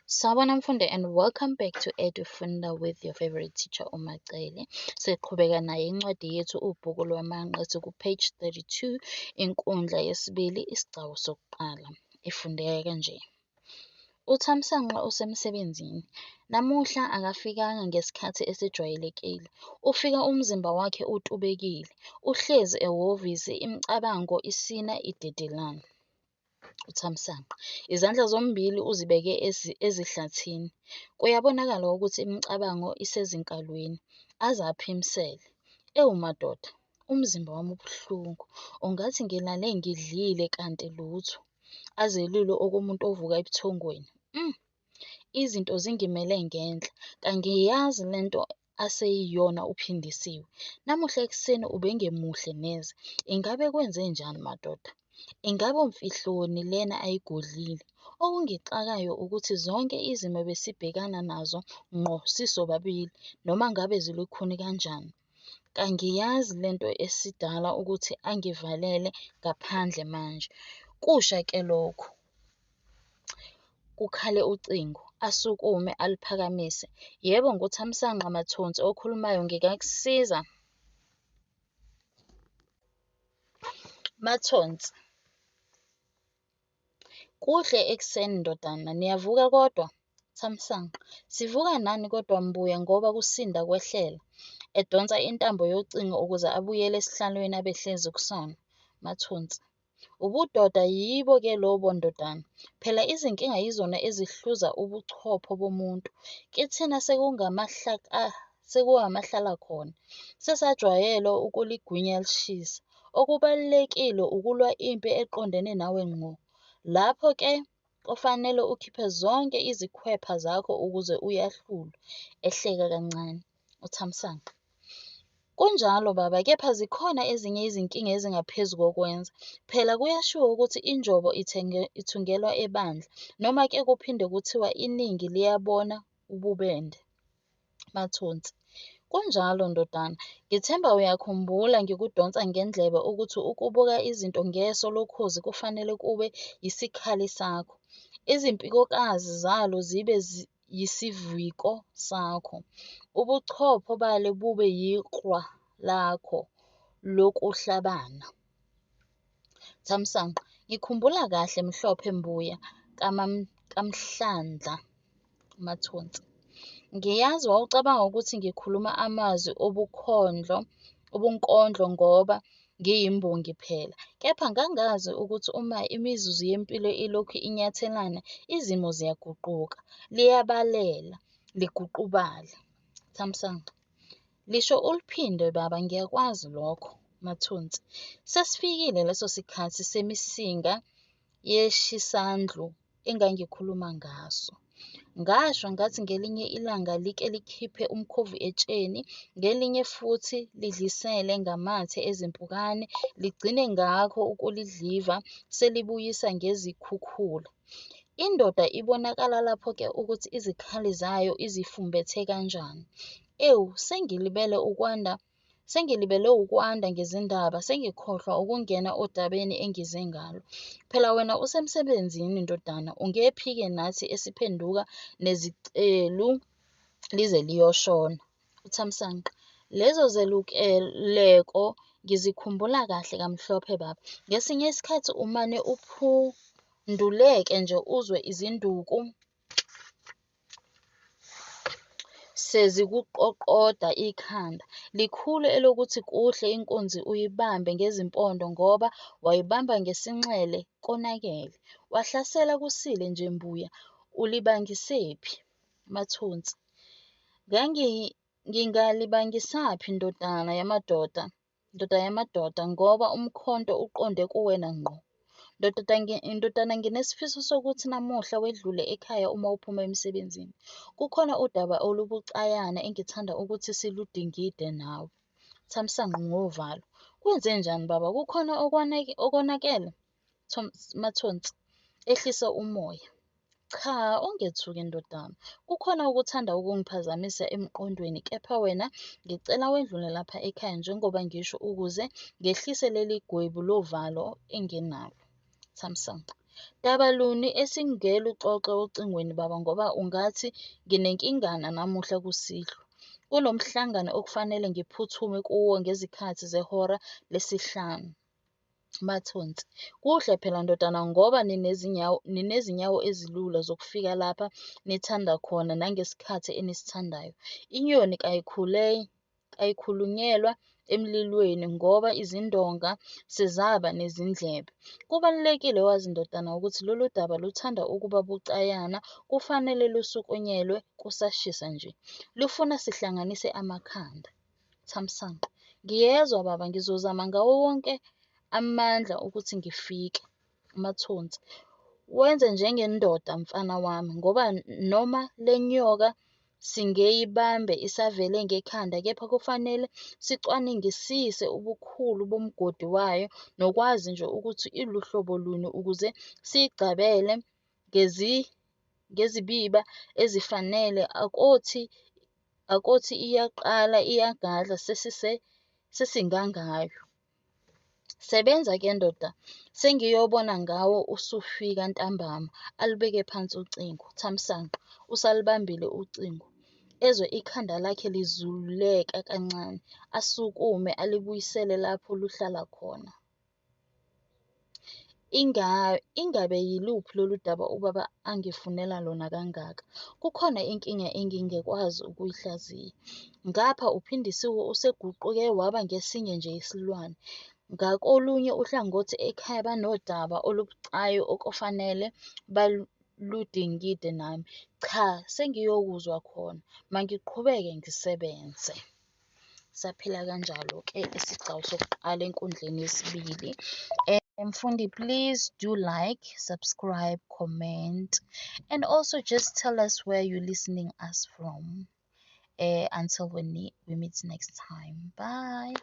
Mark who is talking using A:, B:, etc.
A: Sawubona mfundi and welcome back to EduFunda with your favorite teacher uMacele. Siqhubeka nayo incwadi yethu Ubhuku Lwamanqe siku-page 32, inkundla yesibili, isigcawu sokuqala. Ifundeka kanje. UThamsanqa usemsebenzini. Namuhla akafikanga ngesikhathi esejwayelekile. Ufika umzimba wakhe utubekile. Uhlezi ehhovisi imicabango isina idedelana. UThamsanqa izandla zombili uzibeke ezihlathini. Kuyabonakala ukuthi imicabango isezinkalweni. Aze aphimisele. Ewu madoda, umzimba wami ubuhlungu, ungathi ngilale ngidlile kanti lutho. Azelule okomuntu ovuka ebuthongweni. Izinto zingimele ngenhla, kangiyazi le nto aseyiyona uPhindisiwe. Namuhla ekuseni ubengemuhle neze. Ingabe kwenzenjani madoda? Ingabe mfihloni lena ayigodlile? Okungixakayo ukuthi zonke izimo besibhekana nazo ngqo sisobabili noma ngabe zilukhuni kanjani. Kangiyazi le nto esidala ukuthi angivalele ngaphandle manje. Kusha-ke lokhu. Kukhale ucingo, asukume aluphakamise. Yebo, nguThamsanqa Mathonsi okhulumayo, ngingakusiza? Mathonsi. Kuhle ekuseni ndodana, niyavuka kodwa? Thamsanqa. Sivuka nani kodwa mbuya ngoba kusinda kwehlela. Edonsa intambo yocingo ukuze abuyele esihlalweni abehlezi kusona. Mathonsi. Ubudoda yibo-ke lobo ndodana. Phela izinkinga yizona ezihluza ubuchopho bomuntu. Kithina sekungamahlalakhona, sesajwayela ukuligwinya lishisa. Okubalulekile ukulwa impi eqondene nawe ngqo. Lapho-ke kufanele ukhiphe zonke izikhwepha zakho ukuze uyahlule. Ehleka kancane. UThamsanqa. Kunjalo baba, kepha zikhona ezinye izinkinga ezingaphezu kokwenza. Phela kuyashiwo ukuthi injobo ithungelwa ebandla, noma-ke kuphinde kuthiwe iningi liyabona ububende. Mathonsi. Kunjalo ndodana, ngithemba uyakhumbula ngikudonsa ngendlebe ukuthi ukubuka izinto ngeso lokhozi kufanele kube yisikhali sakho, izimpikokazi zalo zibe yisiviko sakho, ubuchopho balo bube yikklwa lakho lokuhlabana. Thamsanqa. Ngikhumbula kahle mhlophe mbuya kaMhlantla. Mathonsi. Ngiyazi wawucabanga ukuthi ngikhuluma amazwi obunkondlo ngoba ngiyimbongi phela. Kepha ngangingazi ukuthi uma imizuzu yempilo ilokhu inyathelana, izimo ziyaguquka, liyabalela liguqubale. Thamsanqa. Lisho uliphinde baba ngiyakwazi lokho. Mathonsi. Sesifikile leso sikhathi semisinga yeshisandlu engangikhuluma ngaso. Ngasho ngathi ngelinye ilanga like likhiphe umkhovu etsheni, ngelinye futhi lidlisele ngamathe ezimpukane, ligcine ngakho ukulidliva selibuyisa ngezikhukhula. Indoda ibonakala lapho-ke ukuthi izikhali zayo izifumbethe kanjani. Ewu, sengilibele ukwanda sengilibele ukwanda ngezindaba, sengikhohlwa ukungena odabeni engize ngalo. Phela wena usemsebenzini ndodana, ungephi-ke nathi esiphenduka nezicelu lize liyoshona. UThamsanqa. Lezo zeluleko ngizikhumbula kahle kamhlophe baba. Ngesinye isikhathi umane uphunduleke nje uzwe izinduku sezikuqoqoda ikhanda. Likhulu elokuthi kuhle inkunzi uyibambe ngezimpondo ngoba wayibamba ngesinxele konakele. Wahlasela kusile nje mbuya, ulibangisephi? Mathonsi. Ngingalibangisaphi ndodana yamadoda, ndoda yamadoda ngoba umkhonto uqonde kuwena ngqo. Ndodana nginesifiso sokuthi namuhla wedlule ekhaya uma uphuma emsebenzini. Kukhona udaba olubucayana engithanda ukuthi siludingide nawe. Thamsanqa, ngovalo. Kwenzenjani baba, kukhona okonakele? Mathonsi, ehlisa umoya. Cha, ungethuki ndodana, kukhona okuthanda ukungiphazamisa emqondweni kepha wena ngicela wedlule lapha ekhaya njengoba ngisho ukuze ngehlise leli gwebu lovalo enginalo. Thamsanqa. Daba luni esingeluxoxe ocingweni baba ngoba ungathi nginenkingana namuhla kusihlwa. Kunomhlangano okufanele ngiphuthume kuwo ngezikhathi zehora lesihlanu. Mathonsi Kuhle phela ndodana ngoba ninezinyawo ezilula zokufika lapha nithanda khona nangesikhathi enisithandayo. Inyoni kayikhulunyelwa emlilweni ngoba izindonga sezaba nezindlebe. Kubalulekile wazi ndodana ukuthi lolu daba luthanda ukuba bucayana kufanele lusukunyelwe kusashisa nje. Lufuna sihlanganise amakhanda. Thamsanqa Ngiyezwa baba ngizozama ngawo wonke amandla ukuthi ngifike. Mathonsi Wenze njengendoda mfana wami ngoba noma le nyoka singeyibambe isavele ngekhanda kepha kufanele sicwaningisise ubukhulu bomgodi wayo nokwazi nje ukuthi iluhlobo luni ukuze siyigcabele ngezibiba ezifanele. Akothi iyaqala iyagadla sesingangayo. Sebenza-ke ndoda sengiyobona ngawe usufika ntambama. Alubeke phansi ucingo. Thamsanqa usalubambile ucingo, ezwe ikhanda lakhe lizuleka kancane. Asukume alibuyisele lapho luhlala khona. Ingabe yiluphi lolu daba ubaba angifunela lona kangaka? Kukhona inkinga engingakwazi ukuyihlaziya. Ngapha uPhindisiwe useguquke waba ngesinye nje isilwane. Ngakolunye uhlangothi ekhaya banodaba olubucayi okufanele baludingide nami. Cha, sengiyokuzwa khona, mangiqhubeke ngisebenze. Saphela kanjalo-ke isigcawu sokuqala enkundleni yesibili. Mfundi, please do like, subscribe, comment, and also just tell us where you're listening us from. Until we meet next time. Bye.